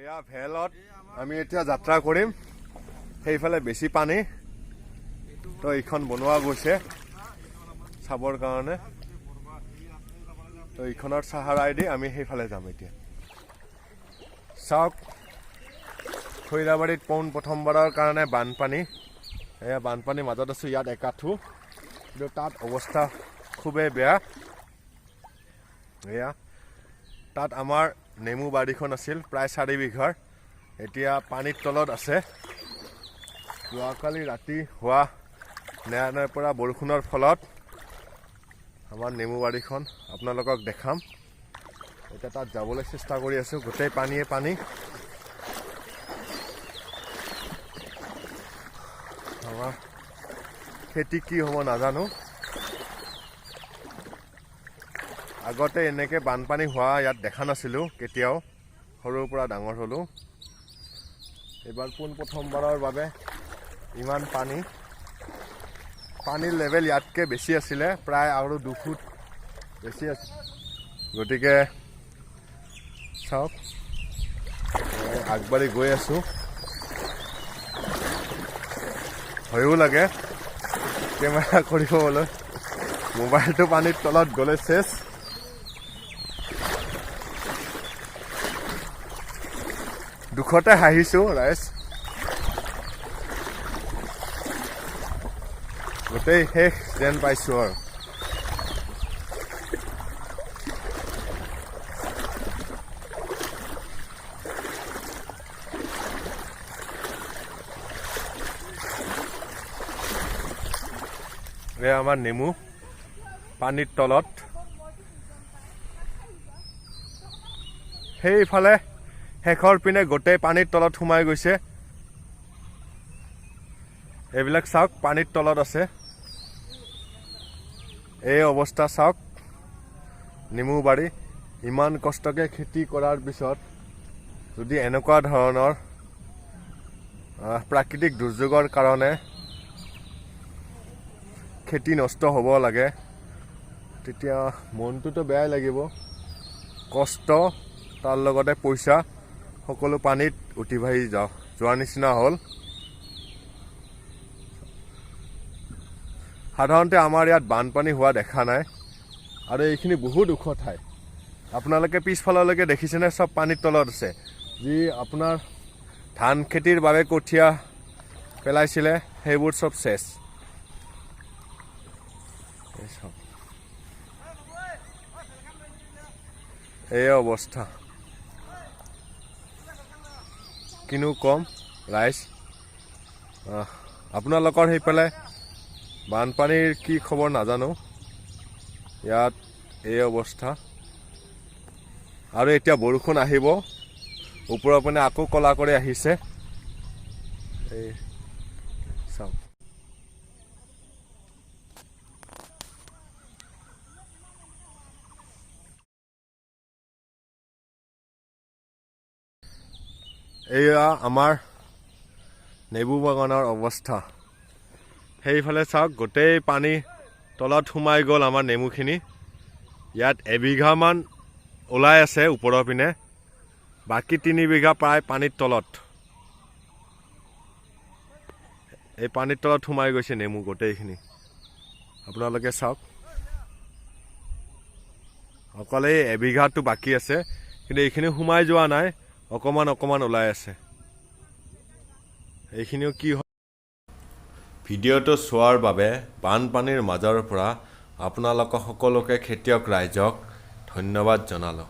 এয়া ভেলত আমি এতিয়া যাত্ৰা কৰিম। সেইফালে বেছি পানী, তো এইখন বনোৱা গৈছে চাবৰ কাৰণে। তো এইখনৰ চাহাৰাই দি আমি সেইফালে যাম এতিয়া। চাওক, খৈৰাবাৰীত পোন প্ৰথমবাৰৰ কাৰণে বানপানী। এয়া বানপানীৰ মাজত আছোঁ, ইয়াত একাঠু, কিন্তু তাত অৱস্থা খুবেই বেয়া। এয়া তাত আমাৰ নেমু বাৰীখন আছিল প্ৰায় 4 বিঘাৰ, এতিয়া পানীৰ তলত আছে। যোৱাকালি ৰাতি হোৱা নেৰানেৰা পৰা বৰষুণৰ ফলত আমাৰ নেমু বাৰীখন আপোনালোকক দেখাম। এতিয়া তাত যাবলৈ চেষ্টা কৰি আছোঁ, গোটেই পানীয়ে পানী। আমাৰ খেতি কি হ'ব নাজানো। আগতে এনেকৈ বানপানী হোৱা ইয়াত দেখা নাছিলোঁ কেতিয়াও, সৰুৰ পৰা ডাঙৰ হ'লোঁ। এইবাৰ পোনপ্ৰথমবাৰৰ বাবে ইমান পানী। পানীৰ লেভেল ইয়াতকৈ বেছি আছিলে, প্ৰায় আৰু 2 ফুট বেছি আছিল। গতিকে চাওক, মই আগবাঢ়ি গৈ আছোঁ। ভয়ো লাগে কেমেৰা কৰিবলৈ, মোবাইলটো পানীৰ তলত গ'লে চেচ। দুখতে হাঁহিছোঁ ৰাইজ, গোটেই শেষ যেন পাইছোঁ আৰু। এয়া আমাৰ নেমু পানীৰ তলত। সেইফালে শেষৰ পিনে গোটেই পানীৰ তলত সোমাই গৈছে। এইবিলাক চাওক, পানীৰ তলত আছে। এই অৱস্থা চাওক, নেমু বাৰী ইমান কষ্টকে খেতি কৰাৰ পিছত যদি এনেকুৱা ধৰণৰ প্ৰাকৃতিক দুৰ্যোগৰ কাৰণে খেতি নষ্ট হ'ব লাগে, তেতিয়া মনটোতো বেয়াই লাগিব। কষ্ট, তাৰ লগতে পইচা, সকলো পানীত উটি ভাহি যোৱাৰ নিচিনা হ'ল। সাধাৰণতে আমাৰ ইয়াত বানপানী হোৱা দেখা নাই, আৰু এইখিনি বহুত ওখ ঠাই। আপোনালোকে পিছফাললৈকে দেখিছেনে, চব পানীৰ তলত আছে। যি আপোনাৰ ধান খেতিৰ বাবে কঠীয়া পেলাইছিলে, সেইবোৰ চব চেচ। এই চাওক, এই অৱস্থা, কিনো কম ৰাইজ। আপোনালোকৰ সেইফালে বানপানীৰ কি খবৰ নাজানো, ইয়াত এই অৱস্থা। আৰু এতিয়া বৰষুণ আহিব, ওপৰৰ পিনে আকৌ ক'লা কৰি আহিছে। এই চাওক, এয়া আমাৰ নেমু বাগানৰ অৱস্থা। সেইফালে চাওক, গোটেই পানী তলত সোমাই গ'ল আমাৰ নেমুখিনি। ইয়াত এবিঘামান ওলাই আছে ওপৰৰ পিনে, বাকী 3 বিঘা প্ৰায় পানীৰ তলত। এই পানীৰ তলত সোমাই গৈছে নেমু গোটেইখিনি। আপোনালোকে চাওক, অকল এই এবিঘাটো বাকী আছে, কিন্তু এইখিনি সোমাই যোৱা নাই, অকণমান অকণমান ওলাই আছে। এইখিনিও কি হয়, ভিডিঅ'টো চোৱাৰ বাবে বানপানীৰ মাজৰ পৰা আপোনালোকক সকলোকে, খেতিয়ক ৰাইজক ধন্যবাদ জনালোঁ।